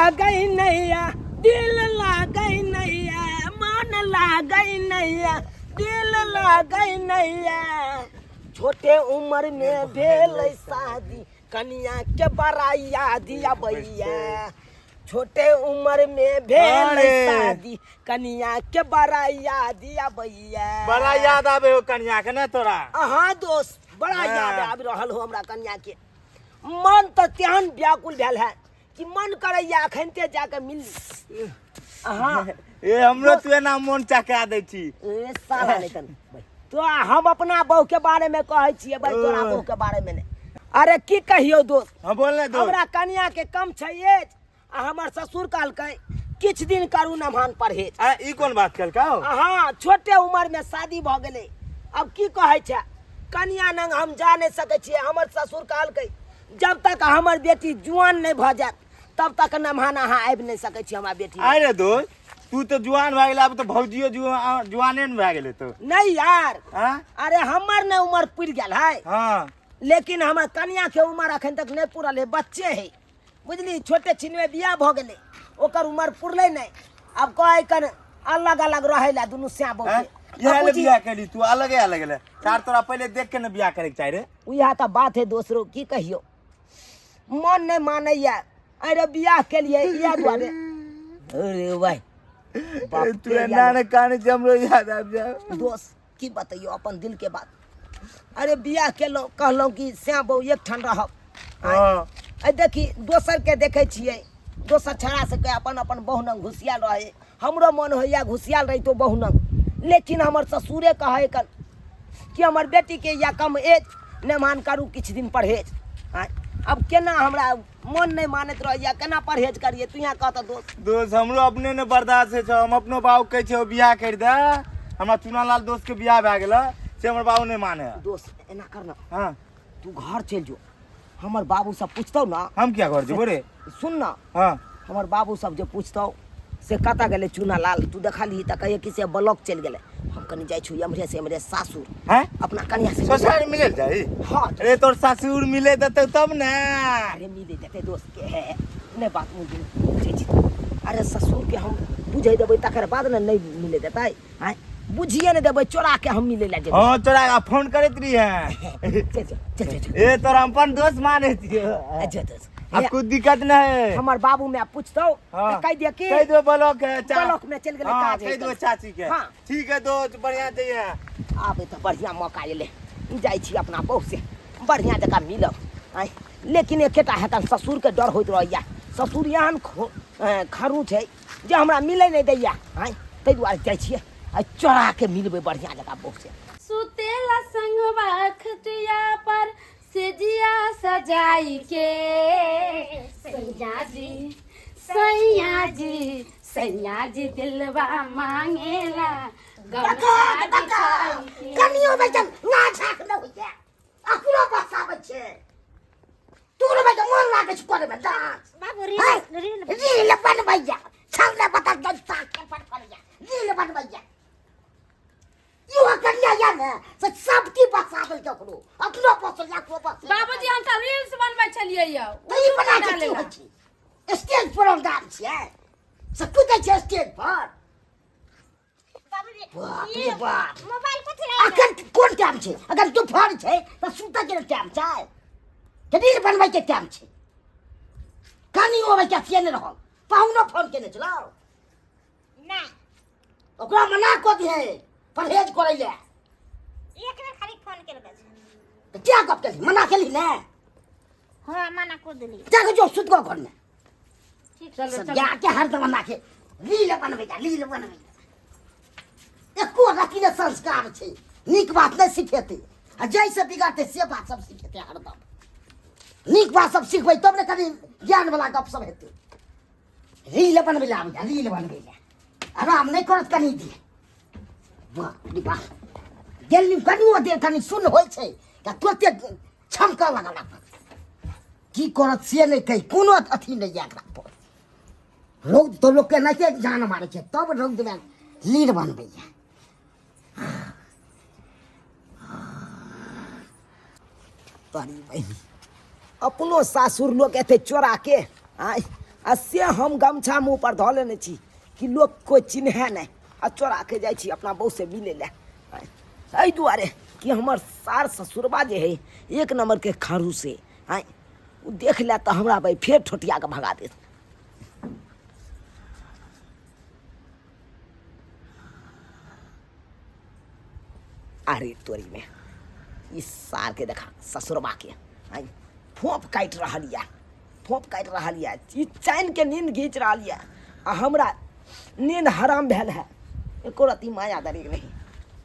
लागै नैया, दिल लागै नैया, मन लागै नैया, दिल लागै नैया। छोटे उम्र में भेल शादी, कनिया के बड़ा याद अबैया। छोटे उम्र में भेल अरे। शादी, कनिया के बड़ा याद अबैया। बड़ा याद आबे हो कनिया के ने तोरा? अहाँ दोस्त, बड़ा याद आबि रहल हो हमरा कनिया के। मन तऽ तेहन व्याकुल भेल है कि मन करैया अखनते जाके मिल ली। अहाँ ए हमरो तू एना मन चका दै छी। ए साला नहीं तन तो हम अपना बहू के बारे में कहै छियै भाई, तोरा बहू के बारे में नहीं। अरे की कहियौ दोस्त? हाँ, बोल ने दोस्त। हमरा कनिया के कम छै एज, आ हमर ससुर कहलकै किछु दिन करू नमहान परहेज। आ ई कोन बात कहलकै? हाँ, छोटे उम्र में शादी भऽ गेलै। अब की कहै छै, कनिया नंग हम जा नहि सकै छियै। हमर ससुर कहलकै जब तक हमर बेटी जुआन नहि भऽ जायत तब तक नमहान अहाँ आबि नहि सकै छी हमरा बेटी लग। अरे दोस्त, तू तऽ जुआन भए गेलै, आब तऽ भौजियो जुआने ने भए गेलै तो। नहीं यार। हाँ? अरे हमर ने उम्र पुरि गेल है। लेकिन हमर कनिया के उम्र अखन तक नहीं पूरल है, बच्चे है बुझली। छोटे छिनमे बियाह भऽ गेलै, ओकर उम्र पुरलै नहि। आब कहै कन अलग अलग रहै ला दुनू स्या बहू हैं? के। इएह ले बाबूजी, बियाह केली तू अलगे अलग ले चार, तोरा पहिले देख के ने बियाह करे के चाही रे। उएह तऽ बात है दोसरो, की कहियौ, मन नहि मानैया। अरे बियाह केलियै इएह दुआरे। अरे भाई बाप तू रे, एना ने काने छै, हमरो याद आबि जाय। दोस्त की बतैयौ अपन दिल के बात। अरे बियाह केलहुँ, कहलहुँ कि श्याम बहू एक ठाम रहब। आइ देखी दोसर के देखै छियै, दोसर छड़ा सबके अपन अपन बहु नंग घुसियाल रहै। हमरो मन होइया घुसियाल रहितो बहु नंग, लेकिन हमर ससुरे कहै कन कि हमर बेटीके या कम एज नेमान करू किछु दिन परहेज। आँय, अब केना हमरा मन नहि मानैत रहैया, केना परहेज करियै, तू यहाँ कहत दोस्त। दोस्त हमरो अपने ने बर्दाश्त होइ छै। हम अपनो बाबू कहै छियै बियाह करि दे, हमरा चुनालाल दोस्त के बियाह भए गेलै से हमर बाबू नहि माने है। दोस्त एना कर ना। तू घर चलि जो, हमर बाबू सब पूछतौ ना। हम किया घर जेबो रे? सुन ना। हमर बाबू सब जे पूछतौ से कतऽ गेलै चुनालाल, तू देखलही तऽ कहिए कि से ब्लॉक चलि गेलै। हम कनि जाइ छी एम्हरे से एम्हरे सासुर। हैं? अपना कनिया से ससुर मिले जाई? हाँ। अरे तोर ससुर मिले देतौ तब ने। अरे मिले देतै दोस्त के है नहीं बात मुझे बुझै छी। अरे ससुर के हम बुझै देबै तकर बाद ने नहीं मिले देतै। आँय, बुझिए नहीं देबै, चोरा के हम मिले ला जेबै। हाँ, चोरा के फोन करैत रही है। चल चल चल चल चल। ए तोरा हम अपन दोस्त मानै छियौ। अच्छा दोस्त। अब कुछ दिक्कत नहीं है। हमर बाबू में पूछतौ तऽ कहि दिअ कि कहि दो ब्लॉक है, ब्लॉक में चलि गेलै हाँ, काज कहि है दो कल। चाची के। ठीक है दोस्त, बढ़िया चाहिए। आबे तऽ बढ़िया मौका एलै, जाइ छी अपना बहू से बढ़िया जकाँ मिलब। आँय, लेकिन एकेटा हेतन ससुरके डर होइत रहैया। ससुर एहन खरू छै जे हमरा मिलै नहि दैया। आँय, ताहि दुआरे जाइ छियै आ चोरा के मिलबै बढ़िया जकाँ बहू से। सुतेला संगवा खटिया पर सेजिया सजाई के, सैया जी सैया जी सैया जी दिलवा मांगेला गमछा बिछाई के। कनियो बेचन ना झाक न होइया, अकरो बसाबै छै। तोर बेटा मन लागै छै करे में डांस। बाबू, रील है? रील रील बनबैया, छौड़ा बता दस साल के पर पड़ैया रील बनबैया। इहो कनिया या ने से सब की बसा देलकै ओकरो, अपनो बसल या अकरो बसल। बाबूजी हम तऽ रील्स बनबै छलियै यौ। तऽ ई बना के की होइ छै? स्टेज पर हम डांस छियै से कुदै छै स्टेज पर। बाबूजी, बाप ई रे बाप। मोबाइल कथी लए? अखन कोन टाइम छै? अगर दुपहर छै तऽ सुतै के टाइम छै, तऽ रील बनबै के टाइम छै। कनि ओबै के से नहि रहल। पाहुनो फोन केने छलौ? नहि। ओकरा मना कऽ दिहे परहेज करै लए। एक बेर खाली फोन केलकै छै। तऽ क्या गप केलही? मना केलही ने? हाँ, मना कऽ देली। जाके जो सुत गो घरमे। ठीक। चलो, सब चलो। जाके हरदम मना के रील बनबै जा, रील बनबै जा। एको रति ने संस्कार छै, नीक बात नहि सिखेतै, आ जैसे बिगड़तै से बात सब सिखेतै। हरदम नीक बात सब सिखबै तब ने कनि ज्ञान वाला गप सब हेतै। रील बनबै लए आबै जा, रील बनबै लए आराम नहि करत कनि देर। बाप रे बाप, गेली कनियो देर कनि सुन होइ छै तऽ तुरते छमकऽ लगल अपन। की करत से नहि कहि, कोनो अथी नहि यऽ एकरा पर। रौद तऽ लोकके एनाहिते जान मारै छै, तब रौदमे लीर बनबैए। तोरी बहिन, अपनो सासुर लोक एते चोरा के आँय आ से हम गमछा मुँह पर धऽ लेने छी कि लोक कोइ चिन्है नहि आ चोरा के जाइ छी अपना बहू से मिलै लए। एहि दुआरे कि हमर सार ससुरबा जे है एक नंबर के खड़ूस है। आँय, ओ देख ले तऽ हमरा भाई फेर ठोटिया के भगा देत। अरे तोरी में ई सार के देखा ससुरबा के, आँय, फोप काटि रहल यऽ, फोप काटि रहल यऽ, ई चैन के नींद घीच रहल यऽ आ हमरा नींद हराम भेल है। एको रत्ती माया दरी नहीं।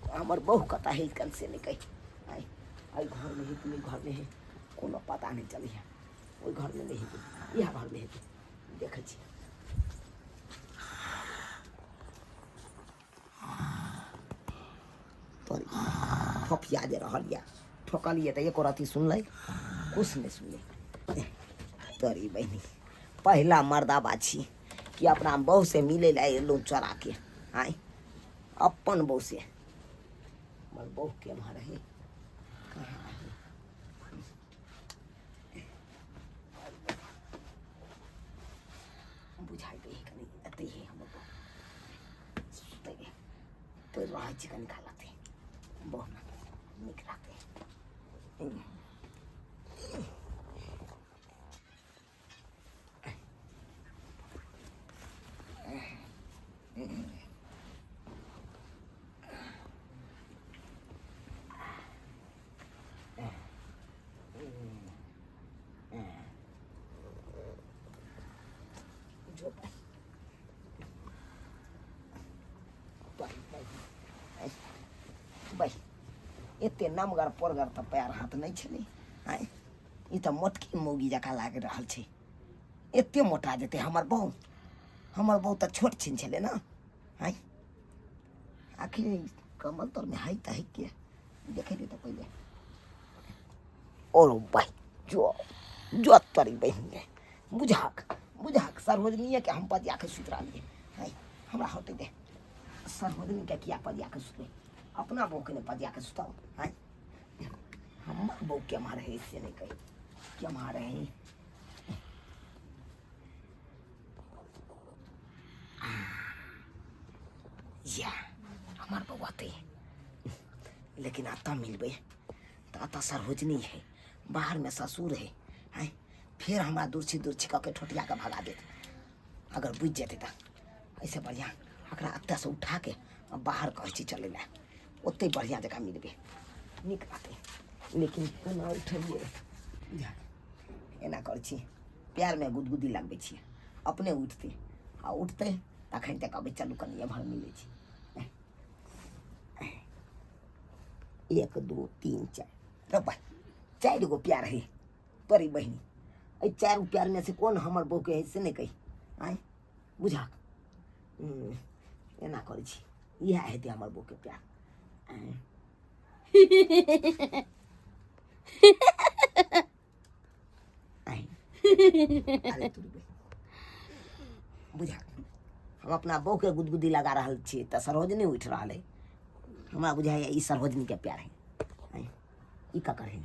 हमर बहू कतऽ है कन से नहीं कही। आँय, एहि घरमे है कि ओहि घरमे है कोनो पता नहीं चलै है। ओहि घरमे नहीं है, इएह घरमे हेतै, देखै छी। तोरी फोफिया जे रहल यऽ, ठोकलियै तऽ एको रत्ती सुनलै कुछ नहि सुनलै। तोरी बहिनी पहिला मर्दाबा छी कि अपना बहू से मिलै लए एलहुँ चोरा के। आँय, अपन बहू से। हमर बहू केम्हर है, कहाँ है? बुझाइ दै है कनि, एतै है हमर बहू। सुतै है, पड़ि रहै छी कनि काल एतै, बहू नीक रहतै। जो भाई, एते नमगर पोरगर तऽ पैर हाथ नहि छलै। आँय, ई तऽ मोटकी मौगी जकाँ लागि रहल छै। एते मोटा जेतै हमर बहू? हमर बहू तऽ छोट छिन छलै ने। आँय, आखिर कमल तरमे है तऽ है के देखै दे तऽ पहिले। ओ भाई, जो जो तोरी बहिन गे, बुझाक बुझाक सरोजनीये के हम पजिया के सुति रहलियै। आँय, हमरा हटै दे। सरोजनी के किया पजिया के सुतबै? अपना बहू के नहि पजिया के सुताउ। आँय, हमर बहू केम्हर है से नहि कही, केम्हर है? या हमर बहू अतै, लेकिन अतऽ मिलबै तऽ अतऽ सरोजनी है, बाहरमे ससुर है। आँय, फेर हमरा दुर्छी दुर्छी कऽ के ठोटिया के भगा देत अगर बुझि जेतै तऽ। एहिसँ बढ़िआँ एकरा एतऽसँ उठाके आ बाहर कहै छी चलै लए, ओतहि बढ़िआँ जकाँ मिलबै, नीक रहतै। लेकिन कोना उठेलियै? बुझा एना करै छी, पएरमे गुदगुदी लगबै छियै, अपने उठतै। आ उठतै तखन तऽ कहबै चलू कनि एम्हर मिलै छी। 1 2 3 4, रे भाइ, 4 गो प्यार है तोरी बहिनी। एहि 4 गो प्यारमे से कोन हमर बहूके है से नहि कही। आँय, बुझा एना करै छी, इएह हेतै हमर बहूके प्यार। आँय, आँय, अरे तोरी बहिनी, बुझा हम अपना बहूके गुदगुदी लगा रहल छियै तऽ सरोजनी उठि रहल है। हमरा बुझाइए ई सरोजनीके प्यार है। आँय, ई ककर है?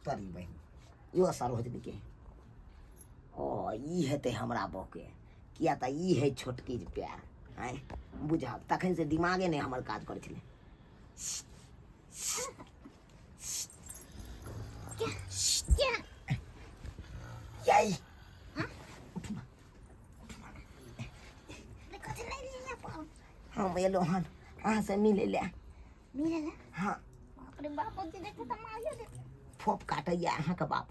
तोरी बहिनी, इहो सरोजनीके है। ओ ई हेतै हमरा बहूके, किया तऽ ई है छोटकी प्यार। आँय, बुझब तखन से दिमागे नहि हमर काज करै छलै। यही उठू ना, कथी नहि लिअ पाउ? हम एलहुँ हन अहाँसँ मिलै लए। मिलै लए? हाँ। बाप रे बाप, जे देखते तऽ मारियो देतै। फोप काटैया अहाँके बाप,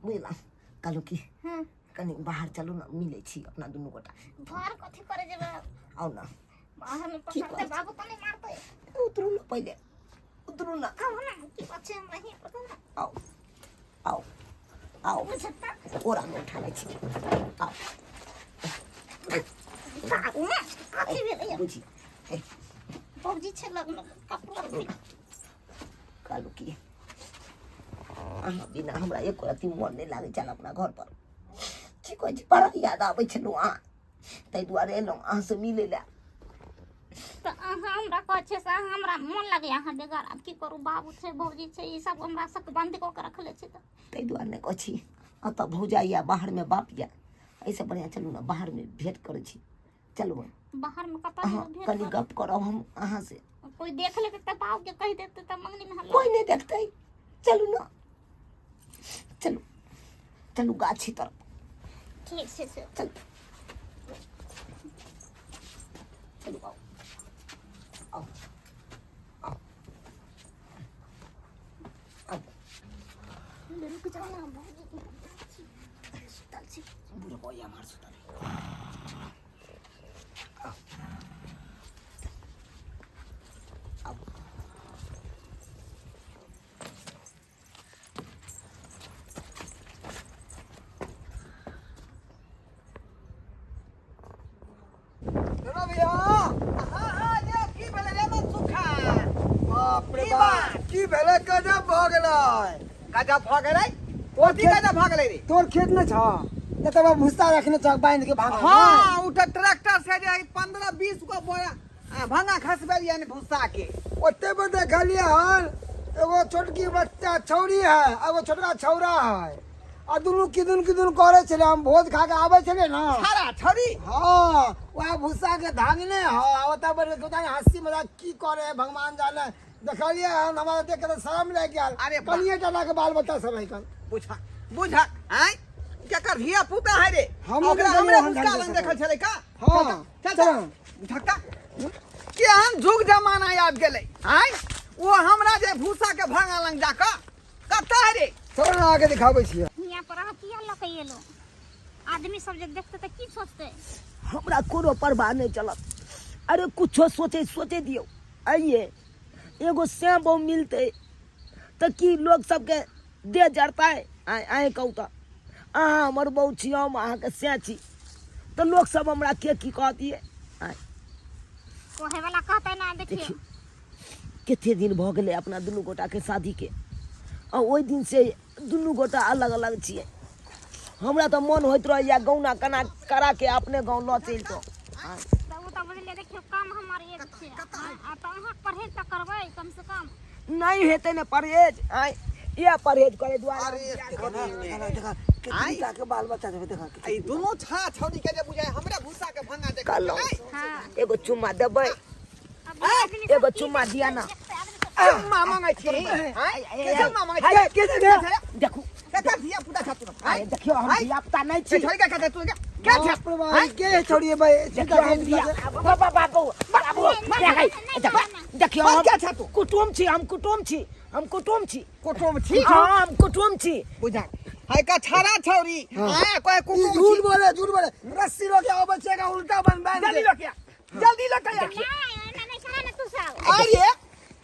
बुझलहुँ? कहलहुँ कि हाँ, कनि बाहर चलू ने, मिलै छी अपना दुनू गोटा। बाहर कथी करे जेबै? आउ ने। बाहरमे की पकड़तै कहै छी? बाबू तऽ नहि मारतै? उतरू ने, पहिले उतरू ने। कहू ने की बात छै, हमरा ही पता ने। आउ आउ आउ। बुझता कोरामे उठा लै छी, आउ। बाबू ने कथी भेलै? बुझी बाबूजी छै लगमे, कपड़ा। कहलहुँ कि अहाँ बिना हमरा एको रत्ती मोन नहि लागै छल अपना घर पर। की कहै छी, बड़ा याद आबै छलहुँ अहाँ, ताहि दुआरे एलहुँ अहाँसँ मिलै लए। तऽ अहाँ अहाँ हमरा कहै छियै से अहाँ हमरा मोन लगैए अहाँ बेगर। आब की करू, बाबू छै, भौजी छै, ई सब हमरा सबके बन्द कऽ के रखले छै। तऽ ताहि दुआरे नहि कहै छी, एतऽ भौजाइ यऽ, बाहरमे बाप यऽ, एहिसँ बढ़िआँ चलू ने बाहरमे भेँट करै छी। चलू बाहरमे कतऽ अहाँ जेबै भेँट कनि करऽ? गप करब हम अहाँसँ। कोइ देख लेतै तऽ बाबूके कहि देतै तऽ मंगनीमे हल्ला। कोइ नहि देखतै, चलू ने, चलू चलू गाछी तरफ। ठीक छै से चलू चलू, आउ आउ आउ आउ। रुक जाओ ना, भौजी सुतल छी। बुढ़बो या मार सुतल। आउ आउ। सुनो भैया। हाँ हाँ, ये की भेलै रे मनसुखा? बाप रे की बाप, बात? की भेलै? गजब भऽ गेलै। गजब भऽ गेलै? तोर कथी खेत गजब भऽ गेलै रे? तोर खेत नहि छौ जतऽ भुस्सा रखने छौ बांधि के भांगा? हाँ, ओ तऽ ट्रैक्टर से जे 15-20 गो बोरा भंगा खसबेलियै ने भुस्सा के। ओते पर देखलियै हन, एगो छोटकी बच्चा छौरी है, एगो छोटका छौरा है, आ दुनू किदुन किदुन करै छलै। हम भोज खा के आबै छलियै ने। छाड़ा छौरी? हाँ, वएह भुस्सा के धांगने ह, आ ओतऽ बैठ के हंसी मजाक की करे है भगवान जाने। देखलियै हन, हमरा देख के तऽ शरम लागि गेल। अरे बा। कनिये टाटा के बाल बच्चा सब है कन। बुझा बुझा, आँय, केकर धिया पुता है रे? हमहूँ ओकरा देखलियै हमरे हन भुस्सा ढंग लग से। देखल छलै का? हाँ, चल चल। चल, धक्का केहन जुग जमाना आबि गेलै। आँय, ओ हमरा जे भूसा के भांगा लग जाकऽ कतऽ है रे? चल ने, आके दिखाबै छियै। हियाँ पर अहाँ किया लऽ के एलहुँ? आदमी सब जे देखतै तऽ की सोचतै? हमरा कोनो परवाह नहि चलत। अरे कुछो सोचे सोचे दियौ, आइए एगो श्याम बहु मिलतै तऽ की लोक सबके देह जरतै? आँय आँय कहू तऽ, अहाँ हमर बहु छी, हम अहाँके सैं छी, तऽ लोक सब हमरा के की कहतियै? आँय, कहे वाला कहतै ना। देखियौ, देखियौ कते दिन भऽ गेलै अपना दुनू गोटाके शादीके, आ ओहि दिनसँ दुनू गोटा अलग अलग छियै। हमरा तऽ मन होइत रहैया गौना कना कराके अपने गाँव लऽ चलितहुँ। तऽ ओ तऽ बुझलियै। देखियौ, काम हमर एक छै, आ तऽ अहाँ परहेज तऽ करबै कम से कम। नहि हेतै ने परहेज? आँय, इएह परहेज करे दुआरे। अरे देखा देखा, आँय? केतनी के बाल बच्चा छै देखा। ई दुनू छा छौरी के जे बुझाय हमरा भूसा के भंगा देख। कहलहुँ हाँ। एगो चुम्मा देबै? अब आदमी सब एगो की चुम्मा दिया ना। देखतै आदमी सब? चुम्मा मांगै छी? आँय, के चुम्मा मांगै छी? के के के? देखू। केकर धिया पुता छ तू? अरे देखियौ, हम आँय? धिया पुता नहि के छी। छोरी के कहते तू? के के छ? बाप रे बाप, के छोड़िए भाई? देखियौ, हम धिया बाबा बाबू बाबू देखै, देखियौ, और हम क्या छ तू? कुटुम छी, हम कुटुम छी, हम कुटुम छी। कुटुम छी? हाँ, हम कुटुम छी। बुझा है का छाड़ा छौरी। आँय, कोई ई कुकुर झूठ छी। बोले, झूठ बोले। रस्सी रोके आबै छै का उल्टा बन बांध जल्दी के। लऽ के आ, जल्दी लऽ के आ। नहि, एना नहि कहे ने तू सब। अरे,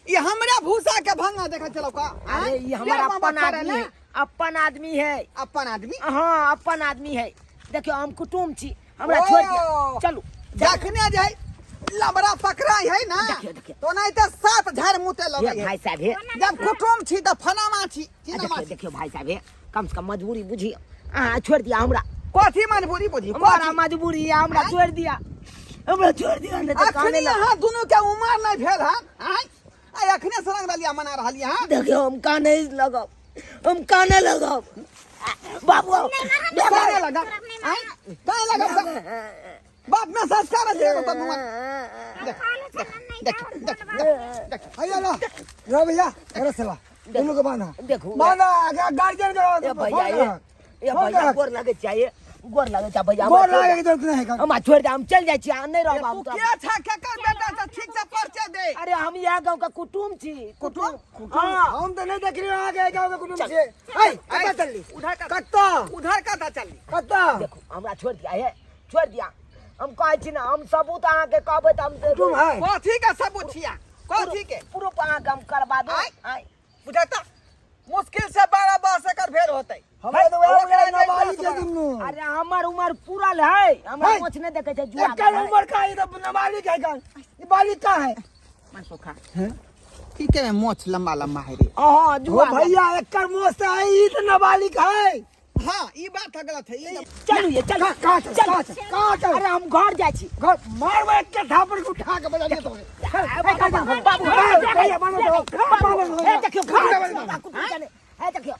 ये हमरा भूसा के भंगा देखा चलो का। अरे ये हमारा अपन आदमी है, अपन आदमी है। अपन आदमी? हाँ, अपन आदमी है। देखियौ, हम कुटुम छी, हमरा छोड़ दिया। ओ। चलू। जखने जे लबड़ा पकड़ाई है ना, देखियौ, देखियौ। तो नहीं तो सात झाड़ मुते हे लगे है। भाई साहब, हे जब कुटुम छी तऽ फलामा छी चिनामा देखियौ, छी। देखियौ भाई साहब, हे कम से कम मजबूरी बुझियौ, अहाँ छोड़ दिया हमरा। कथी मजबूरी बुझी? बड़ा कथी? मजबूरी है, हमरा छोड़ दिया, हमरा छोड़ दिया, नहीं तऽ काने अखनी लग। अहाँ दुनू के उमर नहीं भेल हन, आँय, आइ अखने से रंग रलिया मना रहलियै हन। देखियौ, हम काने लगब, हम काने लगब बाबू। काने लगा? आँय, काने लगा? बाप में संस्कार है एगो तो नुआ। देख देख देख देख देख। भैया ला रो भैया, रस्सी ला, दोनों के बांधा। देखू। बांधा, गार्जियन के ए भैया, ए ए फोन भैया, कर। गोर लगे चाहिए, गोर लगे चा भैया। गोर हमरा छोड़ लागे दे। के जरूरत नहीं है। हमरा छोड़ दे, हम चल जाइ छी, अहाँ नहीं रहब। तू हम के छा, केकर बेटा छा? ठीक से परिचय दे। अरे हम इएह गाँव के कुटुम छी। कुटुम? हाँ। हम तो नहीं देख रही अहाँ के गाँव के कुटुम से। ऐ कतऽ चलली? उधर का कतऽ? उधर का चलली? कतऽ? देखू, हमरा छोड़ दिया, हे छोड़ दिया। हम कहै छी ने, हम सबूत अहाँके कहबै तऽ हम कुटुम है? कथी के सबूत छिया? कथी के प्रूफ अहाँके हम करबा देब। आँय? आँय? बुझता मुश्किल से 12 वर्ष एकर भेल होतै। हमरा तऽ वएह ओकरा बुझाइ जे नाबालिग दस छै दुनू। अरे हमर उमर पूरा है, हमरा है। कुछ नहीं देखै छै जुआ एकर उमर का है? ई तऽ नाबालिग है कन, ई बालिग का है? मनसुखा ठीक है, मोछ लंबा लंबा है रे। हाँ, ओ जुआ भैया, एकर मोछ तऽ है, ई तऽ नाबालिग है। हां ई बात गलत है ई चलू ये चलू। कहाँ चल, चलू। कहाँ चल, कहाँ चल? अरे हम घर जाइ छी। घर मारबै एक थापड़ के उठा के बजा दिया तोरे। बाबू, बाबू, बाबू, हे देखियो घर कुटुम जाने, हे देखियो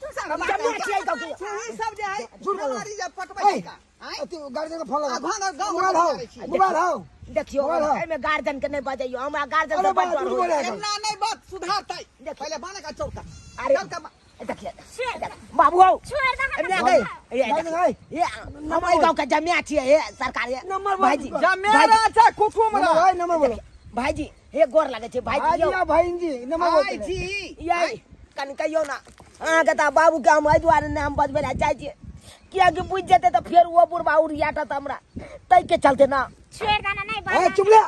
जमीन छियै गाँव के। ई सब जे है झूठ बोलो। बीमारी जे पटबै छै का आँय? अथी गार्जियन के फोन लगा। आ, घर- गाँव मोबाइल हौ, करै छी। मोबाइल हौ। देखियो मोबाइल हौ। एहिमे गार्जियन के नहि बजैयो, हमरा गार्जियन अरे से बड बा, डर झूठ होइए। बोले है। एना नहीं बात सुधारतै। देखियो। पहिले बाने का चौका अरे चल का देखिए बाबू हौ छोड़ दे हमरा। एने गई ये गार्जियन है। ये हम एहि गाँव के जमिया छियै हे सरकार ये नंबर बोल। भाईजी जमेरा छै कुटुम नंबर रा भाई, नंबर बोलो। भाईजी हे गोर लागै छै भाईजी भाईजी यौ आ बहिनजी, नंबर बोल। भाई जी ये कनि कहियौ ना अहाँके तऽ बाबूके हम एहि दुआरे नहि हम बजबै लए चाहै छियै किएकि बुझि जेतै तऽ फेर ओ बुढ़बा उड़ियाटत हमरा, ताहिके चलते ना। छोड़ दे ना, नहीं ए, बात। चुप ले,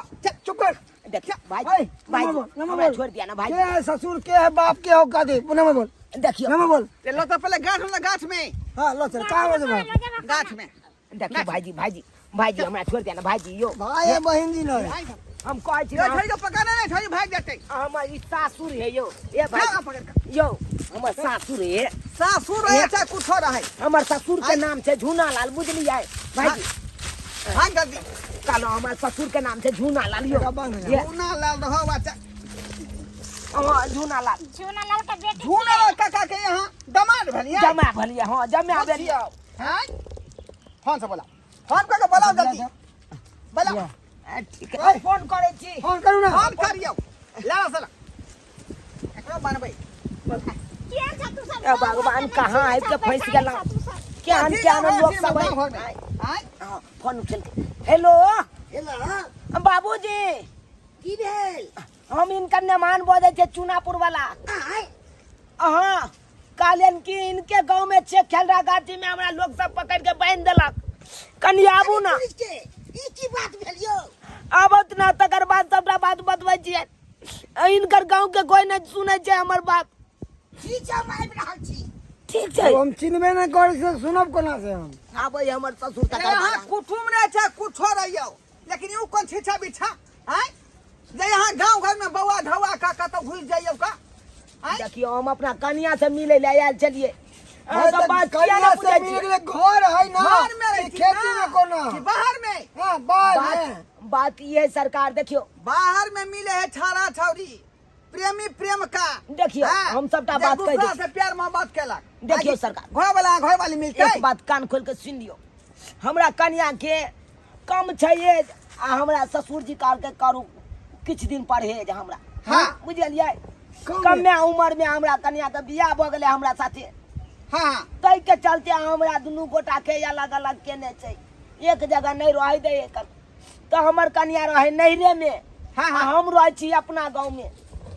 चुप कर। देखियो भाई ए, भाई नंबर बोल, नंबर हमरा बोल। छोड़ दिया ना भाई। के है ससुर, के है बाप, के हो का दे, नंबर बोल। देखियो नंबर बोल। ले लो तो पहले गाछ में, गाछ में। हाँ, लो चल, कहाँ हो बाप? गाछ में। देखियो भाईजी, भाईजी, भाईजी हमरा छोड़ दिया ना भाईजी यो। भाई है, बहिन जी नहीं। भाई हम कहै छी यो ना, छोड़ी के पकड़ना नहीं, छोड़ी भाग जेतै। हमर ई सासुर है यो। ए भाई भाग पकड़ के। यो हमर सासुर है। सासुर रहे चाहे कुछो रहे। हमर ससुर के नाम छै झूना लाल, बुझलियै भाईजी? भाग जल्दी। कहलहुँ हमर ससुर के नाम छै झूना लाल यो। एकरा बान्ह दे। झूना लाल रहो बच्चा। हाँ, झूना लाल। झूना लाल के बेटी। झूना लाल काका के यहाँ दमाद भेलियै। जमा भेलियै, हाँ जमा भेलियै। हाँ? फोन से बोला, फोन करके बोलाओ जल्दी, बोलाओ। ठीक है, फोन करै छी। फोन करू ना। फोन करियौ लाला साला एकरो बनबै। के छ तू सब? ए भगवान, कहाँ आबि के फँसि गेलहुँ? केहन केहन लोक सब है। आँय? हाँ, फोन उठेलकै। हेलो हेलो, बाबूजी, की भेल? हम इनकर मेहमान बजै छियै चूनापुर वाला। आय? अहाँ कहलियनि कि इनके गाँव में छै खेलरा गाछी में हमरा लोक सब पकड़ के बान्हि देलक, कनि आबू ना। पुलिस के ई की बात भेल यौ? आबत ना तकर बाद सबटा बात बतबै छियै। इनकर गाँव के कोई नहि सुनै छै हमर बात। ठीक छै, हम आबि रहल छी। ठीक छै। हम चिन्हबे नहि करै छियै, सुनब कोना से हम? आबै हमर ससुर तकर यहाँ बाद। कुटुम रहे छै कुछो रहियौ, लेकिन you कोन छिछा बिछा आँय जे यहाँ गाँव घर में बौआ ढौआ का कतौ घुसि जाइयौ का? आँय? देखियौ हम अपना कनिया से मिलै लए आयल छलियै, अहाँ तऽ सब बात किया कनिया नहि से बुझै मिल छियै? गेलै, घर है ना घर में रहै कि छी खेती ना? में कोना कि बाहर में? हाँ, बाहर में। बात ई है सरकार, देखियौ बाहर में मिले है छाड़ा छौरी प्रेमी प्रेम का। देखियौ, हाँ, हम सबटा जे बात कहि दूसरा दै से प्यार मोहब्बत केलक। देखियौ आगे सरकार। घर वाला घर वाली मिलतै। एक बात कान खोल के सुनि लियौ, हमरा कनिया के कम छै एज आ हमरा ससुर जी कहलकै करू किछु दिन परहेज हमरा। हाँ। बुझलियै? कम कमे उम्र में हमरा कनिया के बियाह भऽ गेलै हमरा साथे। हाँ। ताहिके चलते हमरा दुनू गोटा के अलग अलग केने छै, एक जगह नहि रहै दै एकर। तऽ हमर कनिया रहै नैहरे में। हाँ, हाँ। आ हम रहै छी अपना गाँव में,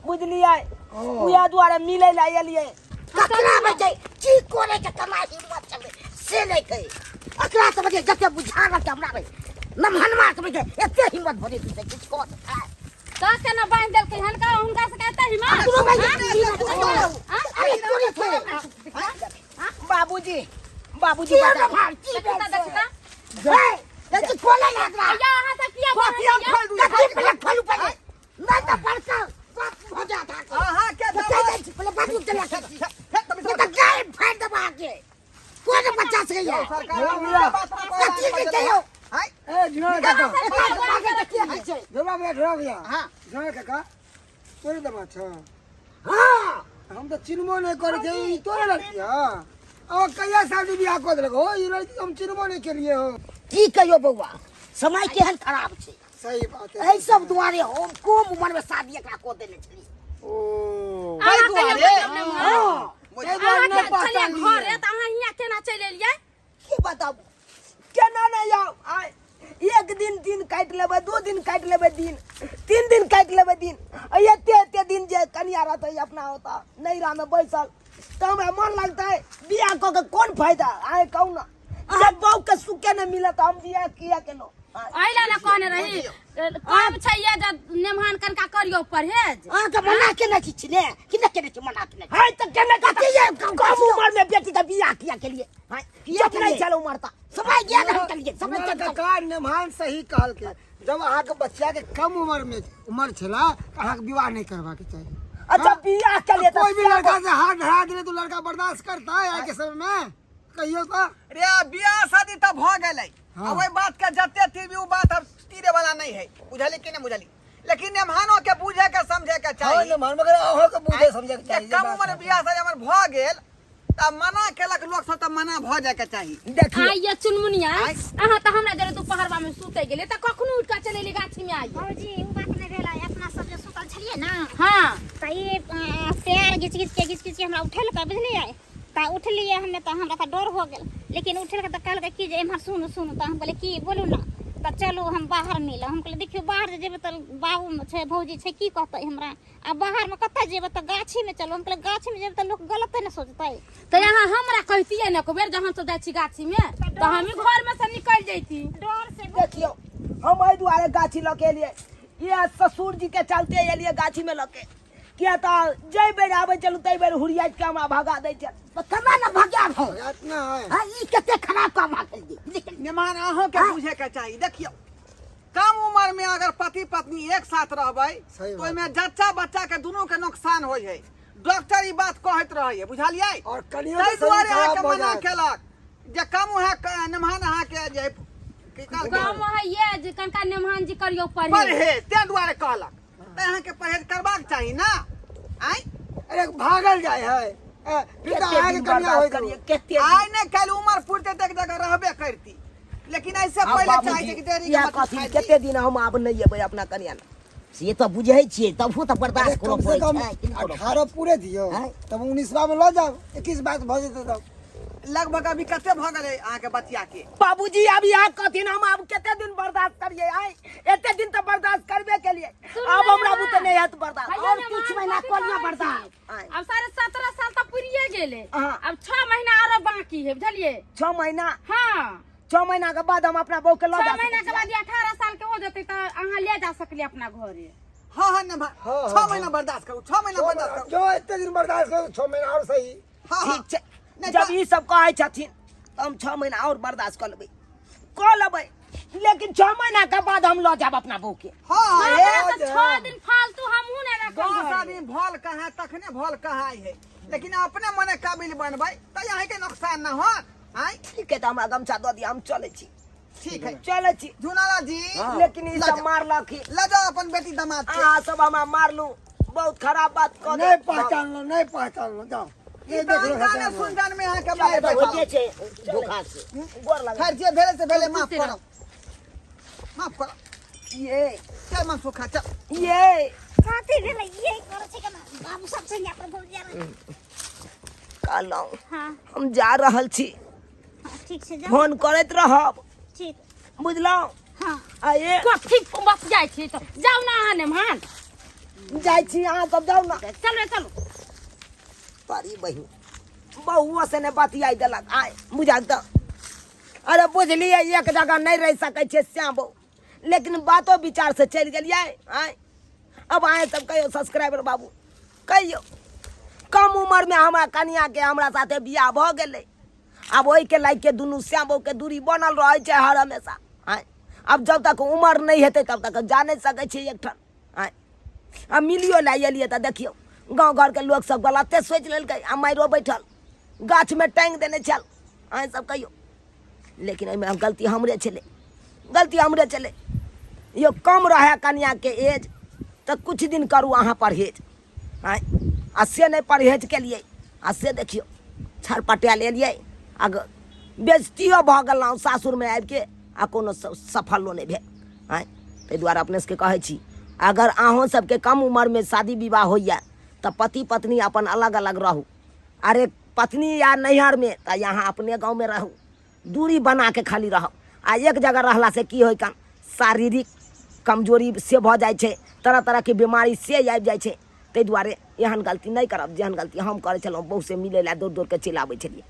बुझलियै? उएह दुआरे मिलै लए एलियै। ककरा बचै की करे के कमाई हिम्मत चले से नहि कहे एकरा सब के जते बुझा रहल छै हमरा रे नमहनमा सब के एते हिम्मत भरे तू किछु कर। तऽ केना बान्हि देलकै हनका, हुनका से कहते हिम्मत? तू भाई अरे तोरे थोड़े बाबूजी, बाबूजी की बचा। भाई की देखता देखता ए देखी खोले ना एकरा। या अहाँ सब किया कथी हम बान्हलियै? खोल दू? कथी पहिले खोलू पहिले, नहि तऽ बड़का बात भऽ जायत अहाँके। अहाँ के चलि जाइ छी पहिले बाजू चला के सरकार तऽ गाय फाड़ि देब अहाँके। कोन बच्चा सकैया कथी के कहियौ? आँय? ए झुना काका, एकरा बाजै के की होइ छै? झुना भैया, झुना भैया। हाँ। झुना काका, तोरे दमा छ? हाँ। हम तऽ चिन्हबो नहि करै छियै, ई तोरे लड़की हँ? आ कहिया शादी बियाह कऽ देलक हो ई लड़की? हम चिन्हबो नहि केलियै हो। की कहियौ बौआ, समय केहन खराब छै। सही बात है। एहि सब दुआरे हम कम उम्र में शादी एकरा कऽ देने छलियै। ओ अहाँ ताहि कहियो दुआरे? बजब नहि मुँह। हाँ। ताहि दुआरे अहाँ नहि के छलियै पहचानलियै। घरे तऽ अहाँ हियाँ केना चलि एलियै? की बताबू, केना नहि आउ? आय एक दिन दिन काटि लेबै, 2 दिन काटि लेबै, दिन 3 दिन काटि लेबै दिन, आ एते एते दिन जे कनिया रहतै अपना ओतऽ नैहरामे बैसल तऽ हमरा मन लगतै? बियाह कऽ के कोन फायदा आय कहू ना, जब बहू के सुखे नहि मिलत हम बियाह किया केलहुँ? एहि लए ने कहने रही कम छै ये जे नेमहान कनका करियौ परहेज। अहाँके मना केने छी ने कि नहि केने छी? मना केने छी। है तऽ केने कथी ये कम उम्र में बेटी के बियाह किया केलियै? हाँ, किया नहि छल उम्र तऽ समय गेल हम केलियै समय झुना चलि काका, नेमहान सही कहलकै, जब अहाँके बच्चा के कम उम्र में उम्र छला तऽ अहाँके विवाह नहि करबाक चाही। अच्छा बियाह केलियै तऽ कोई भी लड़का से हाथ धरा दिले तो लड़का बर्दाश्त करता है आज के समय में? कहियो तऽ। रे बियाह शादी तऽ भऽ गेलै। हाँ। अब ओहि बात के जते तीरबी ओ बात अब तीरे वाला नहीं है, बुझली कि नहीं बुझली? लेकिन नेमहानो के बुझे के समझे के हाँ चाही। नेमहान, मगर अहाँ के बुझे समझे के जे चाही। जे कम बात उम्र में है। बियाह शादी हमर भऽ गेल तऽ मना केलक लोक सब तऽ मना भऽ जाय के चाही। देखियौ आइए चुनमुनिया, अहाँ तऽ हमरा जरे दुपहरवा में सुते गेलियै तऽ कखनो उठि कऽ चलि एली गाछी में आइए। भौजी उ बात नहि भेलै, अपना सब जे सुतल छलियै ने। हाँ। तऽ ई पैर घिच घिच के घिच घिच के हमरा उठेलकै, बुझलियै? तऽ उठलियै हमे तऽ हमरा तऽ डर हो गेल, लेकिन उठेलकै तऽ कहलकै कि जे एम्हर सुनू सुनू। तऽ हम कहलियै की बोलू ने। तऽ चलू हम बाहर मिलब। हम कहलियै देखियौ बाहर जे जेबै तऽ बाबू छै भौजी छै की कहतै हमरा, आ बाहरमे कतऽ जेबै? तऽ गाछीमे चलू। हम कहलियै गाछीमे जेबै तऽ लोक गलते ने सोचतै। तऽ अहाँ हमरा कहितियै ने एको बेर जहन सब जाइ छी गाछीमे तऽ हम घर में से निकलि जैती। डर से। देखियौ हम एहि दुआरे गाछी लऽ के एलियै, इएह ससुर जी के चलते एलियै गाछी में लऽ के, किया तऽ जाहि बेर आबै छलहुँ ताहि बेर हुरियाइत के हमरा भगा दै छल। तऽ केना ने भगायब हम? भगायत ना है। हाँ, ई कते खराब काम अहाँ केलियै। नेमान अहों के बुझे के चाही। देखियौ कम उम्र में अगर पति पत्नी एक साथ रहबै सही तो बात। ओहिमे जच्चा बच्चा के दुनू के नुकसान होइ है, डॉक्टर ई बात कहैत रहै है, बुझलियै? और कनियो ताहि के शरीर दुआरे खराब अहाँके भऽ मना जायत। केलक जे कम उहे नेमान अहाँके जे की कहलकै? कम है ये जे कनका नेमहान जी करियो परहेज। परहेज ताहि दुआरे कहलक, तऽ अहाँके परहेज करबाक चाही ना। आँय अरे भागल जाय है, फिर तऽ कते अहाँके दिन कनिया बर्दाश्त होइत करियै, कते दिन? आइ ने काल्हि उमर पुरते तक जगह रहबे करती, लेकिन ऐसे आब पहिले बाबूजी, चाहे छै कि देरी के इएह मत कहथिन खाइ। कते दिन हम आब नहि एबै अपना कनिया लग। से तऽ बुझै छियै, तबो तऽ अरे बर्दाश्त करऽ कम से पड़ै कम छै कि नहि करऽ? 18 पूरे दियौ आँय? तब 19 में लऽ जाउ, 21 बात भऽ जेतै तब। लगभग अभी कते भऽ गेलै अहाँके बचिया के? बाबूजी अब इएह कहथिन हम आब कते दिन बर्दाश्त करियै? आइ एते दिन तऽ बर्दाश्त करबे केलियै, सुनू आब ने हमरा माँ। बुते नहि हैत बर्दाश्त। भैया और ने किछु माँ, महीना कथी कऽ लिअ कहै छी? बर्दाश्त। आँय। अब 17.5 साल तऽ पुरिये गेलै। हाँ। अब 6 महीना आरो बाकी है, बुझलियै? 6 महीना? हाँ। 6 महीना के बाद हम अपना बहू के लऽ 6 जा महीना सकै के बाद ई 18 साल के हो जेतै तऽ अहाँ ले जा सकलियै अपना घरे। हाँ हाँ ने, हाँ, 6 महीना बर्दाश्त करू, 6 महीना बर्दाश्त करू। जो एते दिन बर्दाश्त करू, 6 महीना और सही। हाँ हाँ ठीक छै। नहि जब तऽ- ई सब कहै छथिन तऽ हम 6 महीना और बर्दाश्त कऽ लेबै, कऽ लेबै, लेकिन 6 महीना के बाद हम लऽ जायब अपना बहू के। हाँ हाँ। हमरा हे तऽ 6 दिन फालतू हमहूँ नहि रखब 10 घरे। आदमी भल कहाँ तखने भल कहाँ है, लेकिन अपने मने काबिल बनबै तऽ अहाँके नुकसान न होत। आँय ठीक है, तऽ हमरा गमछा दऽ दिअ, हम चलै छी। ठीक है, चलै छी झुनाला जी। लेकिन ई लऽ सब जाउ। मारलक ही। लऽ जाउ अपन बेटी दामाद के। अहाँ सब हमरा मारलू, बहुत खराब बात कऽ नहीं देलहुँ। पहचानलो, नहीं पहचानलो, जाओ। ई ये तऽ देख लो। अनजाने सुनजान में अहाँके मारि तऽ बैठल। होइते छै धोखा से। गोर लगा। खैर जे भेलै से भेलै, माफ करब, माफ करब। ये चल मन सुखा चल। ये कथी भेलै? ये करै छै केना? बाबू सब छै यहाँ पर भौजी आर। कहलहुँ हाँ। हम जा रहल छी। हाँ, ठीक छै, जाउ। फोन करैत रहब। ठीक। बुझलहुँ? हाँ। आ ये कथी बस जाइ छी तऽ जाउ ने अहाँ नेमहान। जाइ छी, अहाँ सब जाउ ने। चलू रे, चलू। बड़ी बहिन बहुओ से ने बतियाइ देलक आइ बुझा तऽ। अरे बुझलियै एक जगह नहि रहि सकै छियै श्याम बहू, लेकिन बातो विचार से चलि गेलियै आँय। अब अहाँ सब कहियौ सब्सक्राइबर बाबू, कहियौ कम उम्रमे हमरा कनियाके हमरा साथे बियाह भऽ गेलै, आब ओहिके लागि के दुनू श्याम बहूके दूरी बनल रहै छै हर हमेशा आँय। आब जब तक उमर नहि हेतै तब तक जा नहि सकै छियै एकठाम आँय। आ मिलियो लए एलियै तऽ देखियौ गाँव घरके लोक सब गलते सोचि लेलकै आ मारियो बैठल गाछमे टाँगि देने छल। अहाँ सब कहियौ, लेकिन एहिमे गलती हमरे छलै, गलती हमरे छलै यौ। कम रहए कनियाके एज तऽ किछु दिन करू अहाँ परहेज आँय, आ से नहि परहेज केलियै आ से देखियौ छरपटायल एलियै आ बेजतियो भऽ गेलहुँ सासुरमे आबिके आ कोनो सफलो नहि भेल आँय। ताहि दुआरे अपने सबके कहै छी, अगर अहूँ सबके कम उमरमे शादी विवाह होइए तऽ पति पत्नी अपन अलग अलग रहू। अरे पत्नी या नैहरमे तऽ यहाँ अपने गाँवमे रहू, दूरी बनाके खाली रहब। आ एक जगह रहलासँ की होइ कन शारीरिक कमजोरी से भऽ जाइ छै, तरह तरहके बीमारी से आबि जाइ छै। ताहि दुआरे एहन गलती नहि करब जेहन गलती हम करै छलहुँ, बहुसँ मिलै लए दौड़ दौड़के चलि आबै छलियै।